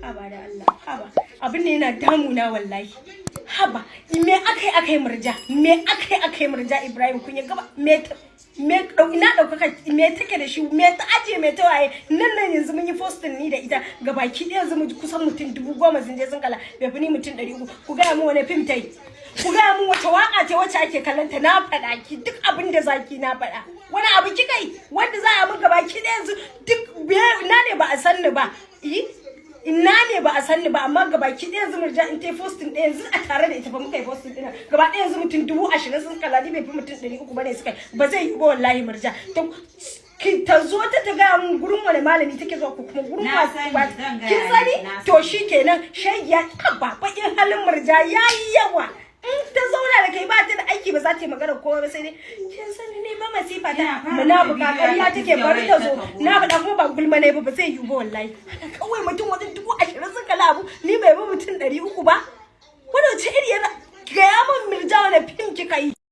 Haba da Allah, haba. Abin ne yana damuna wallahi. Haba, me akai akai Murja? Me akai akai Murja Ibrahim Kunya gaba me me ina daukaka me take da shi, me ta aje, me ta waye nan nan? Yanzu mun yi posting ni da ita gabaki ɗaya, yanzu mu kusan mutum 10,000 sun je sun kala, bai fi ni mutum 300. Ku gaya mun wani fim tai, ku gaya mun wace waka ce wacce ake kallon ta. Na faɗa ki duk abin da zaki na faɗa. Wani abu kika yi wanda za a mun gabaki ɗaya? Yanzu duk ina ne ba a san ni ba? Ina ne ba a san ni ba? Amma gabaki ɗaya yanzu Murja in ta posting ɗaya, yanzu a tare da ita fa muka yi posting ɗina, gaba ɗaya yanzu mutum 20,000 sun kalla, ni bai fi mutum 300 bane suka yi. Ba zai yi ba wallahi. Murja ki ta zo ta ta gaya mun gurin wani malami take zuwa ko kuma gurin Na masu sani, ba. zan gaya Kin sani? miki, na To sani. shikenan. Shegiya, haba, bakin halin Murja yayi yawa. In ta zauna da kai ba ta da aiki, ba za ta yi magana kowa ba, sai dai kin sani ne ba masifa ta. Ina fara Munafuka. bidiyo Ƙarya ya take. tafi Bari ta zo. ta goge. Na faɗa kuma ba gulma ne ba. Ba zai yiwu ba wallahi. Haka kawai mutum wajen 20,000 sun kala abu, ni bai bi mutum 300 ba. Wani wace iri yana? Gaya min Murja, wani fim kika yi?